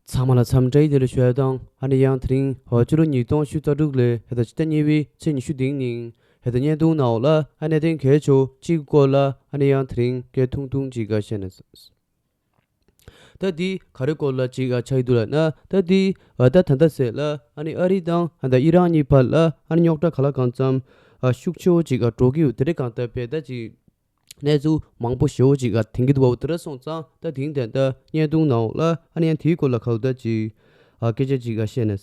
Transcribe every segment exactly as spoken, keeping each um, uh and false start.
ཚང་མ་ལ་འཚམས་འདྲི་བདེ་ལེགས་ཞུ་ཡ་དང་། ཨ་ནི་ཡང་དེ་རིང་ཕྱི་ལོ་ཉིས་སྟོང་ཉི་ཤུ་རྩ་དྲུག་ལོའི་ཕྱི་ཟླ་གཉིས་པའི་ཚེས་ཉི་ཤུ་རྩ་གཉིས་ཉིན་ཕྱི་ཟླ་བརྙན་ཐུང་ནང་ལ་ཨ་ནི་གནད་དོན་གལ་ཆེ་བ་གཅིག་སྐོར་ལ་ཨ་ནི་ཡང་དེ་རིང་སྐད་ཐུང་ཐུང་ཅིག་བཤད་ན། ད་འདི་ག་རེ་སྐོར་ལ་ཅིག་ཆགས་ཀྱི་འདུག་ལབ་ན། ད་འདི་ད་ད་ལྟ་ཟེར་ལ་ཨ་ནི་ཨ་རི་དང་ཨ་ད་ཨི་རན་གཉིས་བར་ལ་ཨ་ནི་རྙོག་དྲ་ག་ལ་གང་འཚམ་ཤུགས་ཆེ་བོ་ཅིག་འགྲོ་གི་ཡོད། དེ་རེད། གང་ལྟར་བས་ད་ཅིག་གནས་ཚུལ་མང་པོ་ཞེ་བོ་ཅིག་ཐོན་གྱི་འདུག་བ། དེ་འདྲ་སོང་ཙང་ད་དེང་དེ་འདྲ་བརྙན་ཐུང་ནང་ལ་ཨ་ནི་ཡང་དེའི་སྐོར་ལ་ག་ལ་ད་ཅིག་སྐད་ཆ་ཅིག་བཤད་ན།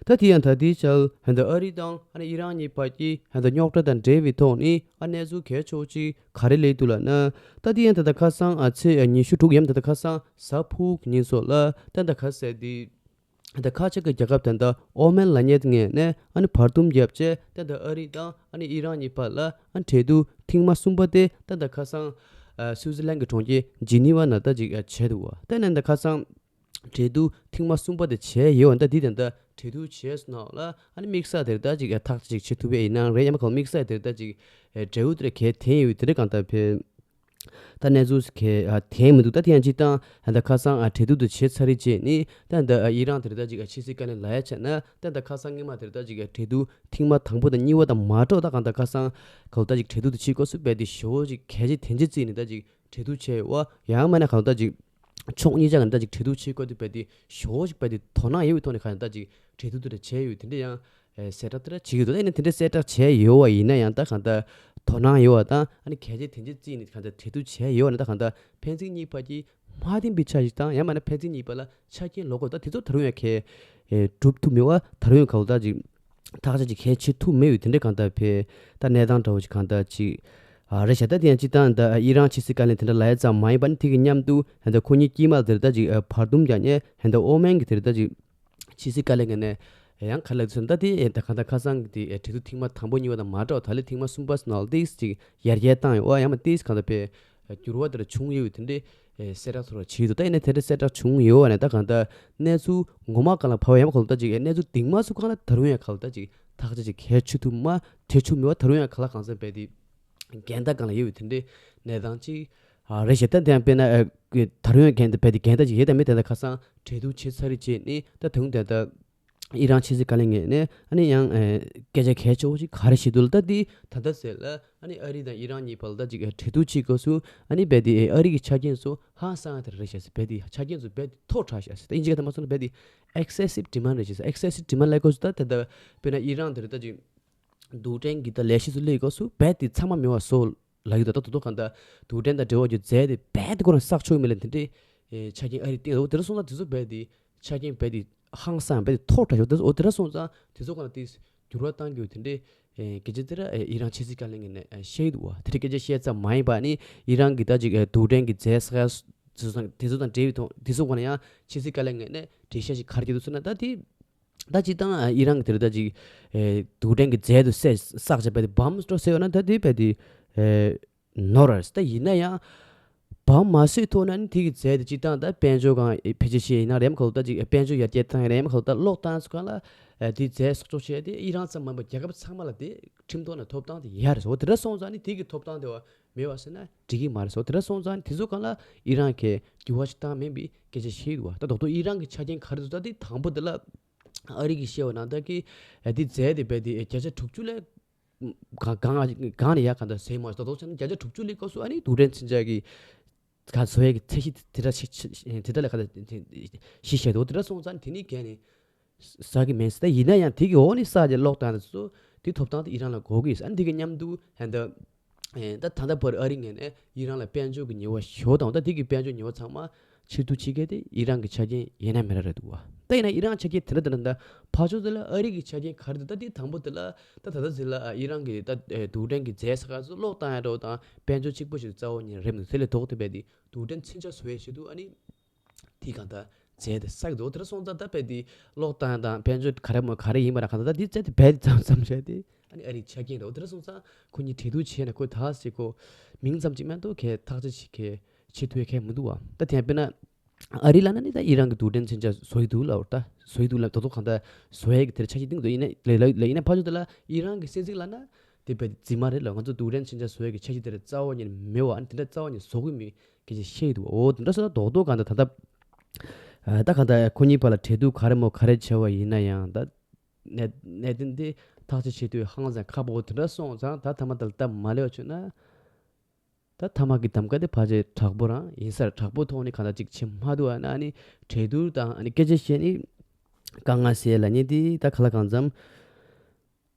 ད་དེ་ཡང་ད་དེའི་ཆར་ཧན་ད་ཨ་རི་དང་ཨ་ནི་ཨི་རན་གཉིས་བར་གྱི་ཧན་ད་རྙོག་དྲ་དང་འབྲེལ་བའི་ཐོག་ནས་ཨ་གནས་ཚུལ་གལ་ཆེ་བོ་ཅིག་ག་རེ་སླེབས་འདུག་ལབ་ན། ད་དེ་ཡང་ད་ད་ཁ་སང་ཨ་ཚེས་ཉི་ཤུ་དྲུག་ཡམ་ད་ད་ཁ་སང་གཟའ་ཕུར་བུ་ཉིན་སོགས་ལ་ད་ད་ཁ་ཟེར་དེ། ད་ཁ་ཆེ་གི་རྒྱལ་ཁབ་དེ་འདྲ་ཨོ་མན་ལབ་མཁན་དེ་ངོས་ནས་ཨ་ནི་བར་འདུམ་བརྒྱབ་བྱས། ད་ད་ཨ་རི་དང་ཨ་ནི་ཨི་རན་གཉིས་བར་ལ་ཨ་ནི་གྲོས་བསྡུར་ཐེངས་མ་གསུམ་པ་དེ་ད་ད་ཁ་སང་ཨ་སུའུ་ཙི་ལན་གྱི་གྲོང་ཁྱེར་ཇི་ནི་ཝ་ནང་ད་ཅིག་ཨ་བྱས་འདུག་བ། ད་ནི་ད་ཁ་སང་གྲོས་བསྡུར་ཐེངས་མ་གསུམ་པ་དེ་བྱས་ཡོད། ད་འདི་དེ་འདྲ་གྲོས་བསྡུར་བྱས་སོང་ན་ལ་ཨ་ནི་དམིགས་བསལ་དེ་འདྲ་ཅིག་ཨ་ཐག་ཅིག་བྱེད་ཐུབ་པ་ཡིན་ན་རེད། ཡང་མ་གང་དམིགས་བསལ་དེ་འདྲ་ཅིག་ཨ་འབྲས་བུ་དེ་འདྲ་གས་ཐོན་ཡོད། དེ་འདྲ་གང་ལྟར་བས། ད་གནས་ཚུལ་གས་ཨ་ཐོན་མི་འདུག་ད་དེ་ཡང་སྤྱིར་བཏང་ད་ཁ་སང་ཨ་གྲོས་བསྡུར་དེ་བྱས་ཚར་རེད་བྱས་ནས་ད་ད་ཨ་ཨི་རན་དེ་འདྲ་ཅིག་ཨ་ཕྱི་སྲིད་བཀའ་བློན་ལབ་ཡ་བྱས་ན། ད་ད་ཁ་སང་སྔོན་མ་དེ་འདྲ་ཅིག་ཨ་གྲོས་བསྡུར་ཐེངས་མ་དང་པོ་དང་གཉིས་པ་དང་མ་འདྲ་བ། ད་གང་ལྟར་ཁ་སང་ག་ལ་ད་ཅིག་གྲོས་བསྡུར་དེ་བྱེད་དགོས་སུ་བས་དེ་ཞེ་བོ་ཅིག་གལ་ཆེ་དོན་ཆེ་བརྩིས་ནས་ད་ཅིག་གྲོས་བསྡུར་བྱས་ཡོད་བ། ཡང་མིན་ན་ག་ལ་ད་ཅིག་ཕྱོགས་གཉིས་ཆ་ག་ལ་ད་ཅིག་གྲོས་བསྡུར་བྱེད་དགོས་དུས་བས་དེ་ཞེ་བོ་ཅིག་བས་དེ་དོ་སྣང་ཡོད་པའི་ཐོག་ནས་ག་ལ་ད་ཅིག་གྲོས་བསྡུར་དེ་འདྲ་བྱས་ཡོད། དེ་འདྲ་ཡང་ཨེ་གསལ་བསྒྲགས་དེ་འདྲ་བྱེད་ཀྱི་འདུག་ད་ཡིན་ན་དེ་འདྲ་གསལ་བསྒྲགས་བྱས་ཡོད་བ་ཡིན་ན་ཡང་ད་གང་ལྟར་དོ་སྣང་ཡོད་བ་དང་ཨ་ནི་གལ་ཆེ་དོན་ཆེ་བརྩིས་ནས་གང་ལྟར་གྲོས་བསྡུར་བྱས་ཡོད་བ་ན། ད་གང་ལྟར་ཕན་ཚུན་གཉིས་བར་གྱི་མ་མཐུན་པའི་ཆ་ཞིག་དང་ཡང་མིན་ན་ཕན་ཚུན་གཉིས་བར་ལ་ཆ་རྐྱེན་ལོག་དགོས། ད་དེ་ཚོ་ད་རུང་ཡང་གས་ཨེ་གྲུབ་ཐུབ་མེད་བ། ད་རུང་ཡང་ག་ལ་ད་ཅིག་ཐག་ཆ་ཅིག་གལ་ཆེ་ཐུབ་མེད་ཡོད། དེ་འདྲ་གང་ལྟར་བས་ད་གནས་སྟངས་འདྲ་བོ་ཅིག་གང་ལྟར་ཅིག་ཨ་རེད་ཤག་ད་དེ་ཡང་སྤྱིར་བཏང་ད་ཨི་རན་ཕྱི་སྲིད་བཀའ་བློན་དེ་འདྲ་ལབ་ཡ་ཙམ་མ་ཡིན་པ་ནི་དེ་གི་མཉམ་དུ་ཧན་ད་ཁོ་གཉིས་དཀྱིལ་མ་དེར་ད་ཅིག་ཨ་བར་འདུམ་རྒྱག་མཁན་ཧན་ད་ཨོ་མན་གྱི་དེར་ད་ཅིག་ཕྱི་སྲིད་བཀའ་བློན་ངོས་ནས་ཡང་ག་ལ་ཟེར་ན་ད་དེ་ད་གང་ལྟར་ཁ་སང་གི་དེ་གྲོས་བསྡུར་ཐེངས་མ་དང་པོ་གཉིས་པ་དང་མ་འདྲ་བ་ད་ལན་ཐེངས་མ་གསུམ་པ་ནང་ཏིས་ཅིག་ཡར་རྒྱས་བཏང་ཡོད་བ། ཡང་མ་ཏིས་གང་ལྟར་བས་འགྱུར་བ་དེ་འདྲ་བྱུང་ཡོད་དེ་འདྲའི་གསལ་བསྒྲགས་ཚོར་བ་བྱེད་འདུག་ད་ཡིན་ན་དེ་འདྲའི་གསལ་བསྒྲགས་བྱུང་ཡོད་བ་ནས་ད་གང་ལྟར་གནས་ཚུལ་ངོ་མ་གང་ལ་བབས་ཡང་མ་གང་ལ་ད་ཅིག་གནས་ཚུལ་གཏིང་མ་སུ་གང་ལ་ད་རུང་ཡང་གང་ལ་ད་ཅིག་ཐག་ཆ་ཅིག་གལ་ཆེ་ཐུབ་མ་ཐེ་ཆུ་མེད་བ། ད་རུང་ཡང་གང་ལ་གང་འཚམ་བས་དེ་འགལ་ཟླ་གང་ལ་ཡོད་བའི་དེ་འདྲའི་གནས་སྟངས་ཅིག་ཨ་རེད་ཤག་ད་དེ་ཡང་དཔེར་ན་ཨ་ད་རུང་ཡང་འགལ་ཟླ་བས་དེ་འགལ་ཟླ་ཅིག་ཡོད་དམ་མེད་དེ་ད་ཁ་སང་གྲོས་བསྡུར་བྱས་ཚར་རེད་བྱས་ནས་ད་དུང་དེ་ད་ཨི་རན་ཕྱི་སྲིད་བཀའ་བློན་ངོས་ནས་ཨ་ནི་ཡང་ཨེ་སྐད་ཆ་གལ་ཆེ་བོ་ཞིག་ག་རེ་བཤད་འདུག་ལ། ད་འདི་ད་ལྟ་ཟེར་ལ་ཨ་ནི་ཨ་རི་དང་ཨི་རན་གཉིས་བར་ལ་ད་ཅིག་ཨེ་གྲོས་བསྡུར་བྱེད་སྐབས་སུ་ཨ་ནི་རྦད་དེ་ཨེ་ཨ་རི་གི་ཆ་རྐྱེན་ཚོ་ཧང་སང་དེ་རེད་ཤག་ཟེར། རྦད་དེ་ཆ་རྐྱེན་ཚོ་རྦད་དེ་མཐོ་དྲགས་ཤག་ཟེར། ད་དབྱིན་ཇི་སྐད་ཐ་མ་སོང་ན་རྦད་དེ་ཨེག་སེ་སིབ་ཌི་མན་རེད་ཤག་ཟེར། ཨེག་སེ་སིབ་ཌི་མན་ལབ་སྐབས་སུ་ད་ད་ལྟ་དཔེར་ན་ཨི་རན་དེ་རེད། ད་ཅིག་རྡུལ་ཕྲན་གྱི་ད་ལས་གཞི་ཚོ་སླེབས་སྐབས་སུ་རྦད་དེ་ཚང་མ་མེད་པ་བཟོ་ལབ་ཡོད། ད་ད་དོ་གང་ལྟར་རྡུལ་ཕྲན་དང་འབྲེལ་བ་རྒྱུ་རྫས་དེ་རྦད་དེ་ཁོ་རང་བསགས་ཆོག་མེད་ལ་དེ་འདྲའི་ཨེ་ཆ་རྐྱེན་ཨ་རི་བཏིང་འདུག་དེ་འདྲ་སོང་ཙང་དེ་ཚོ་རྦད་དེ་ཆ་རྐྱེན་རྦད་དེ་ཧང་སང་རྦད་དེ་མཐོ་དྲགས་ཡོད། དེ་འོ་དེ་འདྲ་སོང་ཙང་དེ་ཚོ་གང་ལ་དེ་འགྱུར་བ་བཏང་རྒྱུ་དེ་འདྲའི་ཨེ་སྐད་ཆ་དེ་ར་ཨེ་ཨི་རན་ཕྱི་སྲིད་བཀའ་བློན་ངོས་ནས་ཨེ་བཤད་ཀྱི་འདུག་བ། དེ་འདྲའི་སྐད་ཆ་བཤད་ཙམ་མ་ཡིན་པ་ནི་ཨི་རན་གྱི་ད་ཅིག་ཨེ་རྡུལ་ཕྲན་གྱི་རྫས་ས་ཁ་དེ་ཚོ་དང་དེ་ཚོ་དང་འབྲེལ་བའི་ཐོག་དེ་ཚོ་གང་ལ་ཡང་ཕྱི་སྲིད་བཀའ་བློན་ངོས་ནས་འགྲེལ་བཤད་ཞིག་ག་རེ་བརྒྱབ་འདུག་ཟེར་ན། ད་དེ་ད་སྤྱིར་བཏང་ཨི་རན་གྱི་དེ་རུ་ད་ཅིག་ཨེ་རྡུལ་ཕྲན་གྱི་རྫས་དེ་བསད་བསགས་བྱས་པ་དེ་བམ་སྤྲོ་ཟེར་བ་ན་ད་དེ་བས་དེ་ཨེ་ནོར་རེད། ད་ཡིན་ན་ཡང་བམ་མ་བཟོས་ཐོག་ན་ནི་དེ་གི་རྫས་དེ་སྤྱིར་བཏང་ད་དཔལ་འབྱོར་གང་ཕལ་ཆེར་ཤེས་ཡིན་ན་རེམ་ཁོ་ད་ཅིག་དཔལ་འབྱོར་ཡར་རྒྱས་བཏང་ཡིན་རེམ་ཁོ་ད་གློག་བཏང་སུ་གང་ལ་ཨེ་དེ་རྫས་གསོག་འཇོག་བྱས་ཏེ་ཨི་རན་ཙམ་མིན་པ་རྒྱལ་ཁབ་ཚང་མ་ལ་དེ་ཁྲིམས་ཐོག་ནས་ཐོབ་ཐང་དེ་ཡོད་རེད། འོ་དེ་འདྲ་སོང་ཙང་ནི་དེ་གི་ཐོབ་ཐང་དེ་བ་མེད་པ་ཟེར་ན་འགྲིག་གི་མ་རེད་ཟེར། དེ་འདྲ་སོང་ཙང་དེ་ཚོ་སྒང་ལ་ཨི་རན་གྱིས་འགྱུར་བ་ཞིག་བཏང་མིན་པའི་སྐད་ཆ་བཤད་ཀྱི་འདུག་བ། ད་རྡོག་རྡོག་ཨི་རན་གྱི་ཆ་རྐྱེན་ག་རེ་འདུག་ད་དེ་དང་པོ་དེ་ལ་ཨ་རི་གིས་བཤད་པ་ན་ད་གི་ཨ་དེ་རྫས་དེ་རྦད་དེ་བརྒྱ་ཆ་དྲུག་ཅུ་ལས་གང་གང་གང་ནས་ཡར་གང་ལྟར་ཟད་མ་ད་རྡོག་རྡོག་བྱས་ན་བརྒྱ་ཆ་དྲུག་ཅུ་ལས་སྐབས་སུ་ཨ་ནི་རྡུལ་ཕྲན་མཚོན་ཆ་གི་ག་བཟོ་ཡས་ཀྱི་ཚད་གཞི་དེ་འདྲ་ཞིག་དེ་འདྲ་ལས་ག་ལ་གཞི་བཞག་འདུག་དེ་འདྲ་སོང་ཙང་དེ་ནི་གས་ནས་ཟ་གི་མེད་ཟེར། ད་ཡིན་ན་ཡང་དེ་གི་འོག་ནས་ཟ་རྒྱུ་གློག་བཏང་དེ་ཚོ་དེ་ཐོབ་ཐང་དེ་ཨི་རན་ལ་དགོས་ཀྱི་ཡོད་ཟེར། ཨ་ནི་དེ་གི་མཉམ་དུ་ཧན་ད་ད་ད་ལྟ་བར་ཨ་རི་ངོས་ནས་ཨི་རན་ལ་དཔལ་འབྱོར་གྱི་ཉེས་པ་ཞོ་དང་ད་དེ་གི་དཔལ་འབྱོར་ཉེས་པ་ཚང་མ་ཕྱིར་བསྡུ་བྱེད་མཁན་དེ་ཨི་རན་གྱི་ཆ་རྐྱེན་ཡིན་ན་མིན་ན་རེད་འདུག་བ། ད་ཡིན་ན་ཨི་རན་ཆ་རྐྱེན་དེ་འདྲ་དེ་འདྲ་ད་ཕར་ཕྱོགས་དེ་ལ་ཨ་རི་གི་ཆ་རྐྱེན་ག་རེ་འདུག་ད་དེ་དང་པོ་དེ་ལ་ད་ད་ལྟ་ཟེར་ལ་ཨི་རན་གྱི་ད་རྡུལ་ཕྲན་གྱི་རྫས་ས་ཁ་སོགས་གློག་བཏང་ཡ་འདྲ་བོ་དང་དཔལ་འབྱོར་གཅིག་པོ་ཞིག་རྩ་བ་ཉིད་རེད་མི་འདུག་དེ་ལས་ལྡོག་སྟེ་རྦད་དེ་རྡུལ་ཕྲན་མཚོན་ཆ་བཟོ་ཡས་ཆེད་དུ་ཨ་ནི་དེ་གང་ལྟར་རྫས་དེ་བསགས་འདུག་དེ་འདྲ་སོང་ཙང་ད་རྦད་དེ་གློག་བཏང་ཡ་དང་དཔལ་འབྱོར་ག་རེ་མོ་ག་རེ་ཡིན་པ་ན་གང་ལྟར་ད་དེ་རྫས་དེ་རྦད་དེ་ཙམ་ཙམ་བྱས་ཏེ་ཨ་ནི་ཨ་རིའི་ཆ་རྐྱེན་རེད། འོ་དེ་འདྲ་སོང་ཙང་ཁོ་གཉིས་གྲོས་བསྡུར་བྱས་ན་ཁོས་ད་ཟེར་ཁོ་མིང་ཙམ་གཅིག་མ་གཏོགས་གས་ཐག་ཆ་ཞིག་གས་བྱེད་ཐུབ་ཡ་གས་མི་འདུག་བ། ད་དེ་ཡང་དཔེར་ན། ཨ་རི་ལབ་ན་ནི་ད་ཨི་རན་གྱི་རྡུལ་ཕྲན་མཚོན་ཆ་བཟོ་ཡི་འདུག་ལབ་ད་བཟོ་ཡི་འདུག་ལབ་ད་དོ་གང་ལྟར་བཟོ་ཡས་ཀྱི་དེར་འཆར་གཞི་བཏིང་འདུག་ཡིན་ན་ལས་ལ་ཡིན་ན་ཕར་ཕྱོགས་དེ་ལ་ཨི་རན་གྱི་གསལ་གཟིགས་ལབ་ན་ དེ་བས་རྫུན་མ་རེད་ལ། ང་ཚོ་སྡུག་རན་ཕྱིན་ཆད་བཟོ་ཡ་གི་འཆར་གཞི་དེ་རེད་རྩ་བ་ཉིད་ནས་མེད་བ། ཨ་ནི་དེ་འདྲ་རྩ་བ་ཉིད་ནས་བཟོ་གི་མེད་སྐད་ཆ་བཤད་ཀྱི་འདུག་འོ་དེ་འདྲ་སོགས་ད་རྡོག་རྡོག་གང་ལྟར་ད་ལྟ་ཨ་ད་གང་ལྟར་ཁོ་གཉིས་བར་ལ་འབྲེལ་གཏུག་ག་རེ་མོ་ག་རེ་བྱས་པ་ཡིན་ན་ཡང་ད་གནད་གནད་དོན་དེ་ཐག་གཅོད་བྱེད་དུས་ཧང་སང་ཁག་པོ་དེ་འདྲ་སོང་ཙང་ད་ཐ་མ་དེར་སྟབས་མ་ལེགས་པ་བྱུང་ན། ད་ཐ་མག་གི་གདམ་ག་དེ་ཕལ་ཆེར་དྲག་པོ་རང་ཡིན་ས་རེད། དྲག་པོ་ཐོག་ནས་གང་ལྟར་ཅིག་བྱེད་མ་ཐུབ་པ་ན་ཨ་ནི་གྲོས་བསྡུར་དང་ཨ་ནི་སྐད་ཆ་བཤད་ནི་དཀའ་ངལ་སེལ་ལབ་མཁན་དེ་ད་ག་ལ་གང་འཚམ་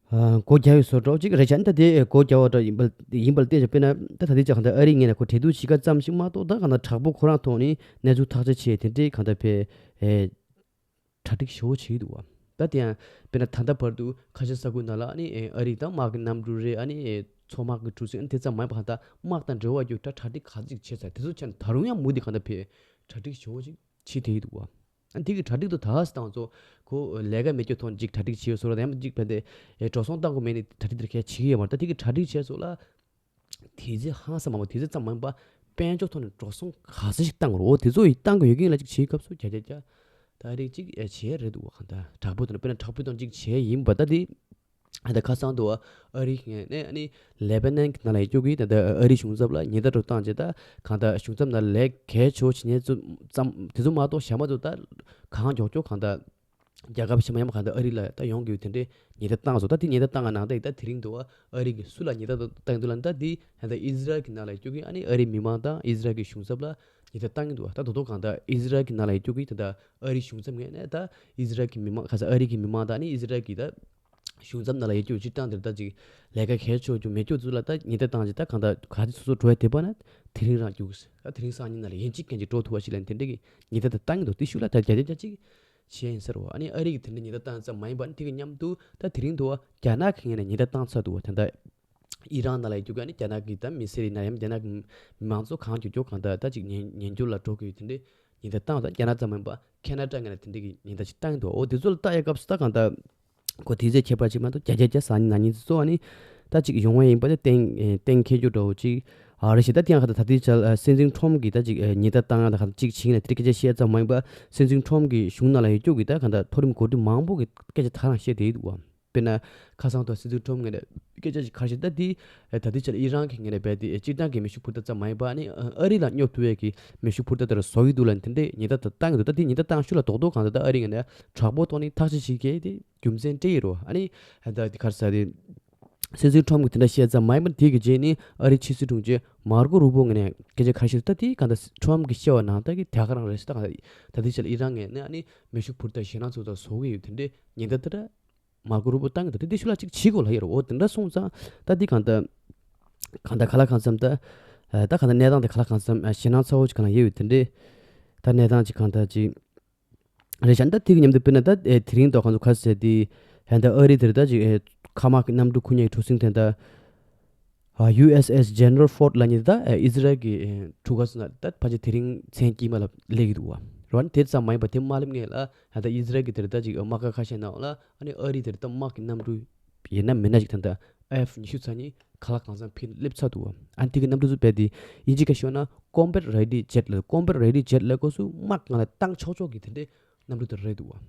ཨ་སྒོ་རྒྱག་ཡོད་བཟོ་འདྲ་ཅིག་རེད་ཤག་ད་དེ་སྒོ་རྒྱག་པ་འདྲ་ཡིན་པ་ཡིན་པ་ལ་བལྟས་ཀྱང་དཔེར་ན་ད་ད་ལྟའི་ཆ་གང་ལྟར་ཨ་རི་ངོས་ནས་ཁོ་གྲོས་བསྡུར་བྱེད་ཀ་ཙམ་ཞིག་མ་གཏོགས་ད་གང་ལྟར་དྲག་པོ་ཁོ་རང་ཐོག་ནས་གནས་ཚུལ་ཐག་གཅོད་བྱས་དེ་འདྲའི་གང་ལྟར་ཕེ་ཨེ། གྲ་སྒྲིག་ཞེ་པོ་བྱེད་ཀྱི་འདུག་བ། ད་དེ་ཡང་དཔེར་ན་ད་ལྟ་བར་དུ་ཁ་ཤས་ས་ཁུལ་ནང་ལ་ཨ་ནི་ཨ་རི་དང་དམག་གི་གནམ་གྲུ་རེད། ཨ་ནི་མཚོ་དམག་གི་གྲུ་གཟིངས་དེ་ཙམ་མ་ཡིན་པ་གང་ལྟར་དམག་དང་འབྲེལ་བ་ཡོད་གྲ་གྲ་སྒྲིག་ག་ཚོད་ཅིག་བྱས་ཚར། དེ་ཚོ་བྱས་ན་ད་རུང་ཡང་མུ་མཐུད་གང་ལྟར་ཕེ་གྲ་སྒྲིག་ཞེ་པོ་ཅིག་བྱེད་བསྡད་ཀྱི་འདུག་བ། ཨ་ནི་དེ་གི་གྲ་སྒྲིག་ཏུ་ད་ཧ་སི་དང་ཚོ་ཁོ་ལས་ཀ་མེད་རྒྱུ་ཐོག་ཅིག་གྲ་སྒྲིག་བྱེད་ཡོད་བཟོ་འདྲ། ཡང་ཅིག་ཕན་ཏེ་འགྲོ་སོང་བཏང་དགོས་མེད་ནི་གྲ་སྒྲིག་དེར་གལ་བྱེད་ཀྱི་ཡོད་མ་རེད། ད་དེ་གི་གྲ་སྒྲིག་བྱས་སོགས་ལ། དེ་ཚེ་ཧང་སང་མང་པོ་དེ་ཚེ་ཙམ་མ་ཡིན་པ་དཔལ་འབྱོར་ཐོག་ནས་འགྲོ་སོང་ག་ཚོད་ཞིག་བཏང་དགོས་རེད། འོ་དེ་ཚོ་ཡི་བཏང་དགོས་ཡོད་ཀྱི་ཡིན་ལ་ཅིག་བྱེད་སྐབས་སུ་བརྒྱ་ཆ་བརྒྱ་ད་རེས་ཅིག་ཨེ་བྱས་རེད་འདུག་བ། གང་ལྟར་དྲག་པོ་དང་དཔེར་ན་དྲག་པོ་དང་ཅིག་བྱས་ཡིན་པ་ད་དེ་ཨ་ད་ཁ་སང་དུ་བ་ཨ་རི་ནས་ཨ་ནི་ལེ་བྷ་ནན་གྱི་ནང་ལ་ཡི་སྐྱོ་གི་ད་ད་ཨ་རི་གཞུང་ཚབ་ལ་ཉེན་བརྡ་འགྲོ་བཏང་རྗེས་ད་གང་ལྟར་གཞུང་ཚབ་ནང་ལས་གལ་ཆེ་བ་བྱེད་མཁན་ཚོ་ཙམ་དེ་ཚོ་མ་གཏོགས་གཞན་པ་ཚོ་ད་གང་མགྱོགས་མགྱོགས་གང་ལྟར། རྒྱལ་ཁབ་ཕྱི་མ་ཡང་མ་གང་ལྟར་ཨ་རི་ལ་ད་ཡོང་དགོས་དེ་འདྲའི་ཉེན་བརྡ་བཏང་སོང་། ད་དེ་ཉེན་བརྡ་བཏང་བ་ནང་ལྟར་ཡིན་ད་དེ་རིང་དུ་ཨ་རི་གི་སུ་ལ་ཉེན་བརྡ་བཏང་གི་འདུག་ལབ་ན་ད་དེ་ད་ཨི་ཟི་རལ་གྱི་ནང་ལ་སྐྱོ་གི་ཨ་ནི་ཨ་རི་མི་མང་དང་ཨི་ཟི་རལ་གྱི་གཞུང་ཚབ་ལ་ཉེན་བརྡ་བཏང་གི་འདུག་ད་དོ་དོ་གང་ལྟར་ཨི་ཟི་རལ་གྱི་ནང་ལ་སྐྱོ་གི་ད་ད་ཨ་རི་གཞུང་ཚབ་ངོས་ནས་ད་ཨི་ཟི་རལ་གྱི་མི་མང་ཁ་ས་ཨ་རི་གི་མི་མང་དང་ཨ་ནི་ཨི་ཟི་རལ་གྱི་ད་གཞུང་ཚབ་ནང་ལ་ཡ་སྐྱོ་སྤྱིར་བཏང་དེར་ད་ཅིག་ལས་ཀ་གལ་ཆེ་རྒྱུ་མེད་སྐྱོ་ཚོ་ལ་ད་ཉེན་བརྡ་བཏང་ཅིག་ད་གང་ལྟར་ག་ཚོད་སོ་སོ་འགྲོ་ཡ་དེ་པ་ན་དེ་རིང་རང་རྒྱུགས་ད་དེ་རིང་སང་ཉིན་ནང་ལ་ཡིན་གཅིག་མཁན་གཅིག་འགྲོ་ཐུབ་པ་ཞིག་ལ་དེ་འདྲ་གི་ཉེན་བརྡ་ད་བཏང་གི་འདུག་དེ་ཤུགས་ལ་ད་བརྒྱ་ཆ་བརྒྱ་ཅིག་བྱས་ཡིན་ཟེར་བ། ཨ་ནི་ཨ་རི་གི་དེ་འདྲ་ཉེན་བརྡ་བཏང་ཙམ་མ་ཡིན་པ་ཨ་ནི་དེ་གི་མཉམ་དུ་ད་དེ་རིང་དུ་བ་རྒྱ་ནག་གི་ངོས་ནས་ཉེན་བརྡ་བཏང་ཚར་འདུག་བ། ད་ལྟ་ཨི་རན་ནང་ལ་ཡོད་རྒྱུ་ག་ནི་རྒྱ་ནག་གི་ད་མི་སེར་ཡིན་ན་ཡང་རྒྱ་ནག་གི་མི་མང་ཚོ་གང་མགྱོགས་མགྱོགས་གང་ལྟར་ད་ཅིག་ཉེན་ཉེན་སྐྱོབ་ལ་འགྲོ་དགོས་དེ་འདྲའི་ཉེན་བརྡ་བཏང་ད་རྒྱ་ནག་ཙམ་མ་ཡིན་པ་ཁེ་ན་ཌ་ངོས་ནས་དེ་འདྲའི་གི་ཉེན་བརྡ་ཅིག་བཏང་གི་འདུག་འོ་དེ་ཚོ་ལ་ལྟ་ཡ་སྐབས་སུ་ད་གང་ལྟར་ཁོ་དེ་ཚོའི་ཁྱད་པར་ཅིག་མ་གཏོགས་བརྒྱ་ཆ་བརྒྱ་སང་ཉིན་གནངས་ཉིན་ཚོ་ཨ་ནི་ད་ཅིག་ཡོང་བ་ཡིན་པ་དེ་གཏན་གཏན་འཁེལ་རྒྱུ་འདྲ་བོ་ཅིག་ཨ་རེད་ཤག་ད་དེ་ཡང་ཁ་ད་ད་ལྟའི་ཆར་སྲིད་འཛིན་ཁྲོམ་གྱིས་ད་ཅིག་ཉེན་བརྡ་བཏང་ཡ་ད་ག་ཅིག་བྱིངས་ནས་དེ་སྐད་ཆ་བཤད་ཙམ་མ་ཡིན་པ་སྲིད་འཛིན་ཁྲོམ་གྱི་གཞུང་ནང་ལ་ཡོད་རྒྱུ་གི་ད་ག་ད་མཐོ་རིམ་འགོ་ཁྲིད་མང་པོ་གི་སྐད་ཆ་ད་རང་བཤད་བསྡད་ཡོད་འདུག་བ། དཔེར་ན་ཁ་སང་ཐོག་སྲིད་འཛིན་ཁྲོམ་ངོས་ནས་སྐད་ཆ་ཞིག་ག་རེ་བཤད་ད་དེ་ད་ལྟའི་ཆར་ཨི་རན་གྱི་ངོས་ནས་རྦད་དེ་སྤྱིར་བཏང་གི་མེ་ཤུགས་འཕུར་མདའ་ཙམ་མ་ཡིན་པ་ཨ་ནི་ཨ་རི་ལ་སྙོབ་ཐུབ་ཡས་ཀྱི་མེ་ཤུགས་འཕུར་མདའ་དེ་ར་བཟོ་གི་འདུག་ལབ་དེ་འདྲའི་ཉེན་བརྡ་ད་བཏང་གི་འདུག་ད་དེ་ཉེན་བརྡ་བཏང་ཤུགས་ལ་རྡོག་རྡོག་གང་ལྟར་ད་ཨ་རི་ངོས་ནས་དྲག་པོ་ཐོག་ནས་ཐག་གཅོད་བྱེད་མཁན་དེ་རྒྱུ་མཚན་སྤྲད་ཡོད་རེད་བ། ཨ་ནི་ད་དེ་ག་རེ་ཟེར་དེ་སྲིད་འཛིན་ཁྲོམ་གྱིས་དེ་འདྲ་བཤད་ཙམ་མ་ཡིན་པར་དེ་གི་རྗེས་ནི་ཨ་རིའི་ཕྱི་སྲིད་དྲུང་ཆེ་མར་ཀོ་རུ་པོ་ངོས་ནས་སྐད་ཆ་ག་རེ་བཤད་ད་དེ་གང་ལྟར་ཁྲོམ་གྱིས་བཤད་པ་ནང་ལྟར་གྱི་དེ་ག་རང་རེད་ཟེར། ད་གང་ལྟར་ད་ལྟའི་ཆར་ཨི་རན་ངོས་ནས་ཨ་ནི་མེ་ཤུགས་འཕུར་མདའ་ཞེད་སྣང་ཚོ་ད་བཟོ་གི་ཡོད་དེ་འདྲའི་ཉེན་བརྡ་དེ་འདྲ་མར་ཀོ་རུ་པོ་བཏང་གི་འདུག་དེ་དེ་ཤུགས་ལ་ཅིག་བྱེད་དགོས་ལབ་ཡོད་རེད། འོ་དེ་འདྲ་སོང་ཙང་ད་འདི་གང་ལྟར་གང་ལྟར་ག་ལ་གང་འཚམ་ད་ད་གང་ལྟར་གནས་སྟངས་དེ་ག་ལ་གང་འཚམ་ཞེད་སྣང་ཚ་བོ་ཅིག་གང་ལ་ཡོད་ཡོད་དེ་འདྲའི་ད་གནས་སྟངས་ཅིག་གང་ལྟར་ཅིག་རེད་ཤག་ད་དེ་གི་མཉམ་དུ་དཔེར་ན་ད་དེ་རིང་ད་གང་ཚོ་ག་ཟེར་དེ་ཧན་ད་ཨ་རི་དེར་ད་ཅིག་མཁའ་དམག་གི་གནམ་གྲུ་ཁུ་ཉག་གི་གྲུ་གཟིངས་དེ་ད་ཨ་ཡུ་ཨེས་ཨེས་General Ford ལབ་མཁན་དེ་ད་ཨི་ཟི་རལ་གྱི་གྲུ་ཁ་ཚོ་ན་ད་ཕལ་ཆེར་དེ་རིང་མཚན་དཀྱིལ་མ་ལ་སླེབས་ཀྱི་འདུག་བ། རོ་ཨ་ནི་དེ་ཙམ་མ་ཡིན་པ་དེ་མ་སླེབས་སྔོན་ལ་ད་ཨི་ཟི་རལ་གྱི་དེར་ད་ཅིག་དམག་སྒར་ཁ་ཤས་ནང་ལ་ཨ་ནི་ཨ་རི་དེར་ད་དམག་གི་གནམ་གྲུ་ཡིན་ན་མིན་ན་ཅིག་ད་ད་ཨེཕ་ཉི་ཤུ་རྩ་གཉིས་ག་ལ་གང་འཚམ་ཕར་སླེབས་ཚར་འདུག་བ། ཨ་ནི་དེ་གི་གནམ་གྲུ་ཚོ་རྦད་དེ་དབྱིན་ཇི་སྐད་ཤོད་ན་Combat Ready Jet ལབ། Combat Ready Jet ལབ་སྐབས་སུ་དམག་སྒར་ལ་བཏང་ཆོག་ཆོག་གི་དེ་འདྲའི་གནམ་གྲུ་དེ་རེད་འདུག་བ།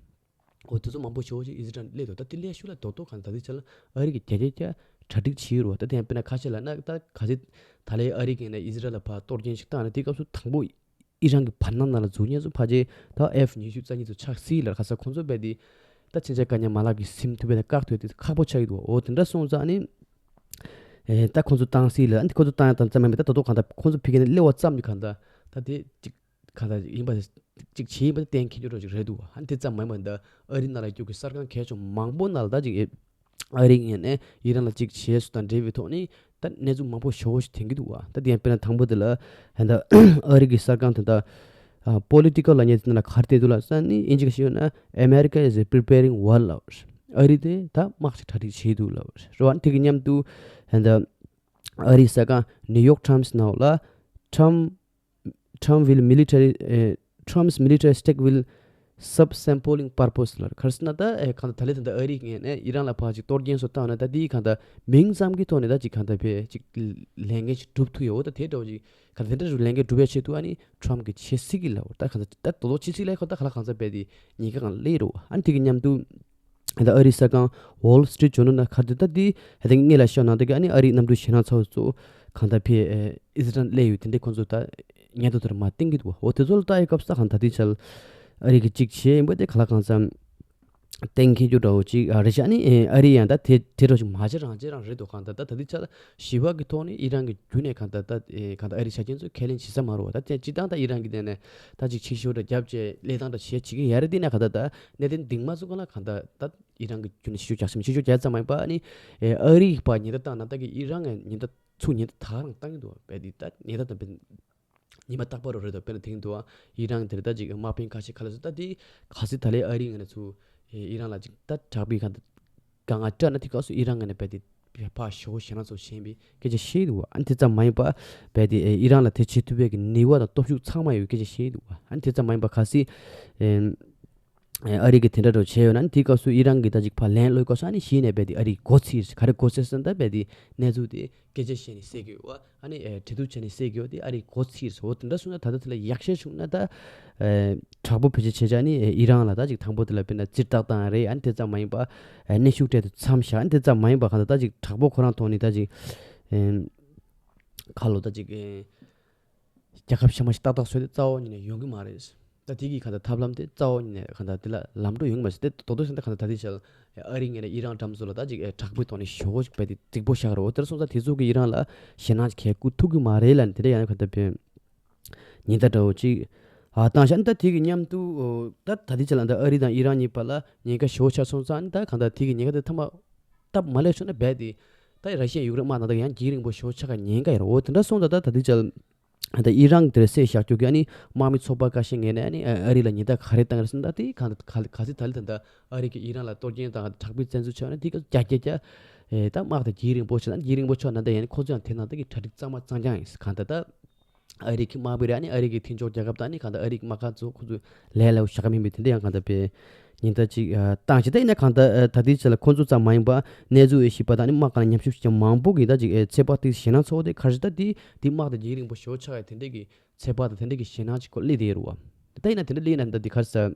འོ་དེ་ཚོ་མང་པོ་ཞེ་པོ་ཅིག་ཨི་ཟི་རལ་སླེབས་འདུག་ད་དེ་སླེབས་ཤུལ་ལ་རྡོག་རྡོག་གང་ད་དེ་ཆ་ལ་ཨ་རི་གི་བརྒྱ་ཆ་བརྒྱ་གྲ་སྒྲིག་བྱེད་ཀྱི་རེད་བ། ད་དེ་ཡང་དཔེར་ན་ཁ་ཤས་ལབ་ན་ད་ག་ཚོད་ད་ལན་ཨ་རི་གི་ནས་ཨི་ཟི་རལ་ལ་ཕར་གཏོར་སྐྱོན་ཞིག་བཏང་ན་དེ་སྐབས་སུ་དང་པོ་ཨི་རན་གྱི་བར་སྣང་ནང་ལ་འཛུལ་མཁན་ཚོ་ཕལ་ཆེར་ད་ཨེཕ་ཉི་ཤུ་རྩ་གཉིས་ཚོ་ཆགས་སྲིད་ལ། ཁ་ས་ཁོང་ཚོ་རྦད་དེ་ད་ཕྱིན་ཆད་དཀའ་ངལ་མ་ལག་གིས་ཟིན་ཐུབ་པའི་བཀག་ཐུབ་དེ་ཁག་པོ་ཆགས་ཀྱི་འདུག་འོ་དེ་འདྲ་སོང་ཙང་ཨ་ནི་ཨེ་ད་ཁོང་ཚོ་བཏང་སྲིད་ལ། ཨ་ནི་ཁོང་ཚོ་བཏང་ཡ་དང་ཙམ་མ་མེད་ད་ད་དུང་གང་ལྟར་ཁོང་ཚོ་ཕ་གི་ནས་སླེབས་པ་ཙམ་གྱིས་གང་ལྟར་ད་དེ་ཅིག་གང་ལྟར་ཡིན་པ་ཅིག་བྱས་ཡིན་པ་གཏན་འཁེལ་རྒྱུ་འདྲ་ཅིག་རེད་འདུག་ཨ་ནི་དེ་ཙམ་མ་ཡིན་པ་འདི་ཨ་རི་ནང་ལ་རྒྱུ་གི་གསར་ཁང་གལ་ཆེ་མང་པོ་ནང་ལ་ད་ཅིག་ཨེ་ཨ་རི་ངོས་ནས་ཨི་རན་ལ་ཅིག་བྱས་སོ་དང་འབྲེལ་བའི་ཐོག་ནས་ད་གནས་ཚུལ་མང་པོ་ཞེ་པོ་ཞིག་ཐོན་གྱི་འདུག་བ། ད་དེ་ཡང་དཔེར་ན་དང་པོ་དེ་ལ་ད་ཨ་རི་གི་གསར་ཁང་དེ་ད་ཨ་Politico ལབ་མཁན་དེ་ནང་ལ་ག་རེ་བསྟན་འདུག་ལབ་ས་ནི་དབྱིན་ཇི་སྐད་ཤོད་ན་America is preparing war ལབ། ཨ་རི་དེ་ད་དམག་ཅིག་གྲ་སྒྲིག་བྱས་འདུག་ལབ་རེད་བ། དེ་གི་མཉམ་དུ་ད་ཨ་རིའི་གསར་ཁང་New York Times ནང་ལ་Trump Trump will military uh, Trump's military stake will sub sampling purpose ལ་ག་རེ་ཟེར་ན་ད་ཨེ་གང་ལྟར་ད་ལན་ད་ལྟ་ཨ་རི་ངོས་ནས་ཨི་རན་ལ་ཕར་ཅིག་གཏོར་སྐྱོན་སོགས་བཏང་ན་ད་དེའི་གང་ལྟར་མིང་ཙམ་གྱི་ཐོག་ནས་ད་ཅིག་གང་ལྟར་ཕར་ཅིག་ལས་འགན་ཞིག་སྒྲུབ་ཐུབ་ཡོད། ད་དེ་འདྲ་བོ་ཅིག་གང་ལྟར་དེ་འདྲ་རུ་ལས་འགན་སྒྲུབ་ཡ་ཆེད་དུ་ཨ་ནི་Trump གིས་བྱེད་སྲིད་ཀྱི་ལབ། ད་གང་ལྟར་ད་དོ་དོ་བྱེད་སྲིད་ལབ་ཁོ་ད་ག་ལ་གང་ཟག་རྦད་དེ་ཉེན་ཁ་གང་སླེབས་རོ། ཨ་ནི་དེ་གི་མཉམ་དུ་ ད་ཨ་རིའི་གསར་ཁང་Wall Street Journal ན་ག་རེ་འདུག་ད་འདི་ཧ་ད་སྔོན་ལ་ཤོད་ན་ད་གི་ཨ་ནི་ཨ་རིའི་གནམ་གྲུ་ཞེད་སྣང་ཚ་བོ་ཚོ་གང་ལྟར་ཕེ་ཨིས་རན་སླེབས་ཡོད་དེ་འདྲའི་ཁོང་ཚོ་ད་ཉེན་རྟོག་དེར་མ་བསྟན་གི་འདུག་འོ་དེ་ཚོ་ལ་ལྟ་ཡི་སྐབས་སུ་ད་གང་ད་དེ་ཆ་ཨ་རི་གི་གཅིག་བྱས་ཡིན་པ་དེ་ག་ལ་གང་འཚམ་གཏན་འཁེལ་རྒྱུ་འདྲ་བོ་ཅིག་ཨ་རེད་ཤག་ཨ་ནི་ཨ་རི་ཡང་ད་དེ་དེ་འདྲ་ཞིག་མ་བྱེད་རང་བྱེད་རང་རེད་འདུག་གང་ལྟར་ད་ད་དེ་ཆ་ལ་ཞི་བ་གི་ཐོག་ནས་ཨི་རན་གི་བརྒྱུད་ནས་གང་ལྟར་ད་གང་ལྟར་ཨ་རི་ཆ་རྐྱེན་ཚོ་ཁས་ལེན་བྱེད་ས་མ་རེད་བ། ད་དེ་སྤྱི་བཏང་ད་ཨི་རན་གི་དེ་ནས་ད་ཅིག་ཕྱི་ཤོར་འདྲ་རྒྱབ་བྱས་ལས་སྟངས་འདྲ་བྱེད་བྱེད་ཀྱི་ཡ་རེད། དེ་ན་གང་ལྟར་ད་གནད་དོན་འདི་མ་བཟུང་ག་ལ་གང་ལྟར་ད་ཨི་རན་གི་རྒྱུ་ནས་ཕྱི་ཤོར་རྒྱག་ཤེས་མ་ཕྱི་ཤོར་རྒྱག་ཙམ་མ་ཡིན་པ་ཨ་ནི་ཨ་རི་ཡིས་ཕར་ཉེན་བརྡ་བཏང་ན་ད་གི་ཨི་རན་ཡང་ཉེན་བརྡ་ཚུར་ཉེན་བརྡ་ད་ག་རང་བཏང་གི་འདུག་བ། བས་དེ་ད་ཉེན་བརྡ་དང་བས་ཉི་མ་རྟག་པར་རེད་འདུག་དཔེར་ན་དེང་དུ་ཨ་ཨི་རན་དེར་ད་ཅིག་དམག་དཔོན་ཁ་ཤས་ཁ་ལ་སུ་ད་དེ་ག་སྲིད་ད་ལས་ཨ་རིའི་ངོས་ནས་ཚུར་ཨི་རན་ལ་ཅིག་ད་དྲག་པོའི་གང་ལྟར་དཀའ་ངལ་སྤྲད་ན་དེ་སྐབས་སུ་ཨི་རན་ངོས་ནས་བས་དེ་ཕར་ཞོག་ཞེད་སྣང་ཚོ་ཞན་པའི་སྐད་ཆ་བཤད་འདུག་བ། ཨ་ནི་དེ་ཙམ་མ་ཡིན་པ་བས་དེ་ཨི་རན་ལ་དེ་བྱེད་ཐུབ་པའི་གི་ནུས་པ་དང་སྟོབས་ཤུགས་ཚང་མ་ཡོད་སྐད་ཆ་བཤད་འདུག་བ། ཨ་ནི་དེ་ཙམ་མ་ཡིན་པ་ག་སྲིད་ཨ་རི་གིས་དེ་འདྲ་འདྲ་བྱས་ཡོད་ན་ནི་དེའི་སྐབས་སུ་ཨི་རན་གྱིས་ད་ཅིག་ཕར་ལན་སློག་སྐབས་སུ་ཨ་ནི་གཞི་ནས་རྦད་དེ་ཨ་རིའི་མགོ་ཚིག་ག་རེ་མགོ་ཚིག་ཟེར་ན་ད་རྦད་དེ་གནས་ཚུལ་དེ་སྐད་ཆ་བཤད་ནས་བསད་ཀྱི་ཡོད་པ། ཨ་ནི་ཨེ་འབྲེལ་གཏུག་བྱས་ནས་བསད་ཀྱི་ཡོད་དེ་ཨ་རིའི་མགོ་ཚིག་ཟེར། འོ་དེ་འདྲ་སོང་ན་ད་ལྟ་དེ་ལ་ཡག་ཤོས་བྱུང་ན་ད་ཨེ་དྲག་པོ་བེད་སྤྱོད་བྱས་བྱས་ནི་ཨེ་ཨི་རན་ལ་ད་ཅིག་དང་པོ་དེ་ལ་དཔེར་ན་རྩིས་རྟགས་བཏང་རེད། ཨ་ནི་དེ་ཙམ་མ་ཡིན་པ་ཨེ་གནོན་ཤུགས་སྤྲད་དུ་མཚམས་བཞག་ཨ་ནི་དེ་ཙམ་མ་ཡིན་པ་གང་ལྟར་ད་ཅིག་དྲག་པོ་ཁོ་རང་ཐོག་ནས་ད་ཅིག་ཨེ་ཁ་ལོ་ད་ཅིག་ཨེ་རྒྱལ་ཁབ་གཞན་པ་ཞིག་ཏག་ཏག་བཟོས་ཏེ་རྩ་བ་ཉིད་ནས་ཡོང་གི་མ་རེད། ད་དེ་གི་གང་ལྟར་ཐབས་ལམ་དེ་རྩ་བ་ཉིད་ནས་གང་ལྟར་དེ་ལ་ལམ་འགྲོ་ཡོང་གི་མ་རེད། དེ་རྡོག་རྡོག་ཤིང་ད་གང་ལྟར་ད་དེ་ཆ་ལ་ཨ་རི་ངོས་ནས་ཨི་རན་འགྲམ་ཚོ་ལ་ད་ཅིག་ཨེ་དྲག་པོའི་ཐོག་ནས་ཞོག་ཞོག་བྱས་ཏེ་རྫིག་པོ་བཞག་རོགས། དེར་སོང་ཙང་དེ་ཚོ་གི་ཨི་རན་ལ་ཞེད་སྣང་ཅིག་གང་ཡང་བསྐུལ་ཐུབ་ཀྱི་མ་རེད་ལབ་ནས་དེ་འདྲ་ཡང་གང་ལྟར་བས་ཉེན་བརྡ་འདྲ་བོ་ཅིག་ཨ་བཏང་བཞག་ནི། ད་དེ་གི་མཉམ་དུ་ཨོ་ད་ད་དེ་ཆ་ལ་ད་ཨ་རི་དང་ཨི་རན་གཉིས་བར་ལ་ཉེན་ཁ་ཞོག་ཆགས་སོང་ཙང་ནི་ད་གང་ལྟར་དེ་གི་ཉེན་ཁ་དེ་ཐ་མ་སྟབས་མ་ལེགས་བྱུང་ན་རྦད་དེ་ད་ར་ཤི་ཡ་ཡུཀ་རེན་དམག་ནང་ད་ཡང་རྒྱུན་རིང་པོ་ཞོག་ཆགས་ཀྱི་ཉེན་ཁ་ཡོད་རེད། འོ་དེ་འདྲ་སོང་ཙང་ད་ད་དེ་ཆ་ལ་ད་ཨི་རན་དེར་བསད་བཞག་རྒྱུ་གི་ཨ་ནི་དམག་མི་ཚོགས་པ་ཁ་ཤས་ངོས་ནས་ཨ་ནི་ཨ་རི་ལ་ཉེན་བརྡ་ག་རེ་བཏང་གི་རེད་ཟེར་ན་ད་དེ་གང་ལྟར་ག་ག་སྲིད་ད་ལི་ད་ལྟ་ཨ་རི་གིས་ཨི་རན་ལ་གཏོར་སྐྱོན་དང་དྲག་པོའི་བཙན་འཛུལ་བྱས་ན་དེ་ག་རྒྱ་རྒྱ་རྒྱ་ཨེ་ད་དམག་དེ་རྒྱུན་རིང་པོ་བྱས་ན་རྒྱུན་རིང་པོ་ཆགས་ན་ད་ཡང་ཁོ་ཚོ་ཡང་དེ་ནང་ད་གི་གྲ་སྒྲིག་གཙང་མ་གཙང་རྐྱང་ཡིན། གང་ལྟར་ད་ཨ་རི་གི་དམག་མི་རེད། ཨ་ནི་ཨ་རི་གི་མཐུན་ཕྱོགས་རྒྱལ་ཁབ་དང་ཨ་ནི་གང་ལྟར་ཨ་རི་གི་དམག་སྒར་ཚོ་ཁོ་ཚོ་ལས་སླ་བོ་བཞག་གི་མིན་པའི་དེ་འདྲ་ཡང་གང་ལྟར་དཔེ་ཉེན་བརྡ་ཅིག་ཨ་བཏང་བྱས། ད་ཡིན་ན་གང་ལྟར་ཨ་ད་ལྟའི་ཆ་ལ་ཁོ་ཚོ་ཙམ་མ་ཡིན་པ་གནས་ཚུལ་ཡང་ཞིབ་པ་དང་ཨ་ནི་དམག་སྒར་ལ་མཉམ་ཞུགས་བྱེད་མཁན་མང་པོ་གིས་ད་ཅིག་ཨེ་ཚོད་དཔག་དེ་ཞེད་སྣང་ཚ་བོ་དེ་ག་རེ་ད་དེ་དེ་དམག་དེ་རྒྱུན་རིང་པོ་ཞོག་ཆགས་ཡ་དེ་འདྲ་གི་ཚོད་དཔག་དང་དེ་འདྲ་གི་ཞེད་སྣང་ཅིག་ཁོ་སླེབས་བསྡད་ཡོད་རེད་བ། ད་ཡིན་ན་དེ་འདྲ་སླེབས་ན་ད་དེ་ག་རེ་ཟེར།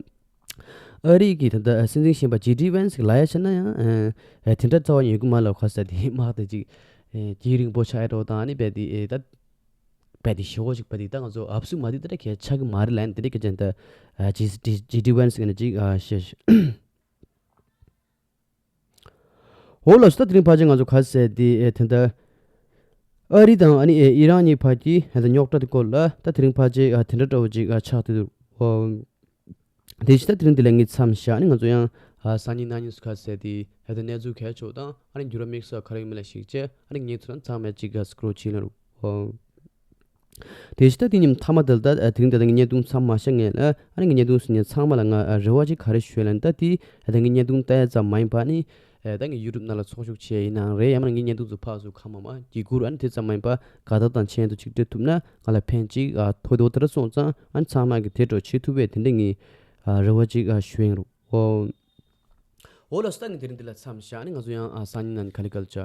ཨ་རི་གི་ད་ལྟ་སྲིད་འཛིན་གཞོན་པ་ཇེ་ཌི་ཝན་སི་གིས་ལབ་ཡ་བྱས་ན་ཡང་ཨ་ཨ་དེ་འདྲ་རྩ་བ་ཉིད་ཡོད་ཀྱི་མ་རེད་ལབ། ག་རེ་ཟེར་དེ་དམག་དེ་ཅིག་ཨེ་རྒྱུན་རིང་པོ་ཆགས་ཡ་འདྲ་བོ་དང་ཨ་ནི་རྦད་དེ་ཨེ་ད་རྦད་དེ་ཞོག་ཅིག་རྦད་དེ་ད་ང་ཚོ་ཨབ་སུ་མ་དེ་ད་ལྟ་གལ་ཆགས་ཀྱི་མ་རེད་ལབ་ནས་དེ་འདྲ་སྐད་ཆ་ད་ཨ་ཇེ་ཇེ་ཇེ་ཌི་ཝན་སི་གིས་ཅིག་ཨ་བཤད། འོ་ལགས་སོ། ད་དེ་རིང་ཕལ་ཆེར་ང་ཚོ་ག་རེ་ཟེར་དེ་ཨེ་དེ་འདྲ་ཨ་རི་དང་ཨ་ནི་ཨེ་ཨི་རན་གཉིས་བར་གྱི་ཨེ་ད་རྙོག་དྲ་དེ་སྐོར་ལ་ད་དེ་རིང་ཕལ་ཆེར་ཨ་དེ་འདྲ་འདྲ་བོ་ཅིག་ཨ་ཆགས་བསྡད་འདུག་ཨོ། དེ་བཞིན་ད་དེ་རིང་འདི་ལ་ངས་མཚམས་བཞག་ནས་ང་ཚོ་ཡང་ཨ་སང་ཉིན་གནངས་ཉིན་སུ་ག་རེ་ཟེར་དེ་ཨེ་ད་གནས་ཚུལ་གལ་ཆེ་བ་དང་ཨ་ནི་འགྱུར་བ་དམིགས་བསལ་ག་རེ་ཡོད་མེད་ལ་གཞིགས་བྱས་ཨ་ནི་ངས་ཚོ་ཚང་མས་ཅིག་ཨ་སི་ཀྲོལ་བྱེད་ལ་རུ་ཨོ། དེ་བཞིན་ད་དེ་ཉིན་མཐའ་མ་དེ་ལ་ད་དེ་རིང་ད་ལྟ་ངའི་བརྙན་ཐུང་མཚམས་མ་བཞག་སྔོན་ལ་ཨ་ནི་ངའི་བརྙན་ཐུང་གཟིགས་མཁན་ཚང་མ་ལ་ང་ཨ་རེ་བ་ཅིག་ག་རེ་ཞུ་ལབ་ན་ད་དེ་ད་ངའི་བརྙན་ཐུང་ལྟ་ཡ་ཙམ་མ་ཡིན་པ་ནི་ཨ་ད་ངའི་ཡུ་ཊུབ་ནང་ལ་ཚོགས་ཞུགས་བྱས་ཡིན་ནའང་རེད། ཡང་མིན་ན་ངའི་བརྙན་ཐུང་ཚོ་ཕར་ཚུར་གང་མང་མང་བརྒྱུད་བསྐུར་ཨ་ནི་དེ་ཙམ་མ་ཡིན་པ་དགའ་རྟགས་དང་མཆན་དུ་ཅིག་སྤྲད་ཐུབ་ན་ང་ལ་ཕན་ཅིག་ཨ་ཐོགས་འདུག་དེ་འདྲ་སོང་ཙང་ཨ་ནི་ཚང་མ་གིས་དེ་འདྲ་བྱེད་ཐུབ་པའི་དེ་འདྲ་ངའི་ཨ་རེ་བ་ཅིག་ཨ་ཞུ་ཡིན་རུང་ཨོ། འོ་ལགས་སོ། ད་ངས་དེ་རིང་འདི་ལ་མཚམས་བཞག་ནས་ང་ཚོ་ཡང་ཨ་སང་ཉིན་ནང་ག་ལེ་ག་ལེ་བྱ།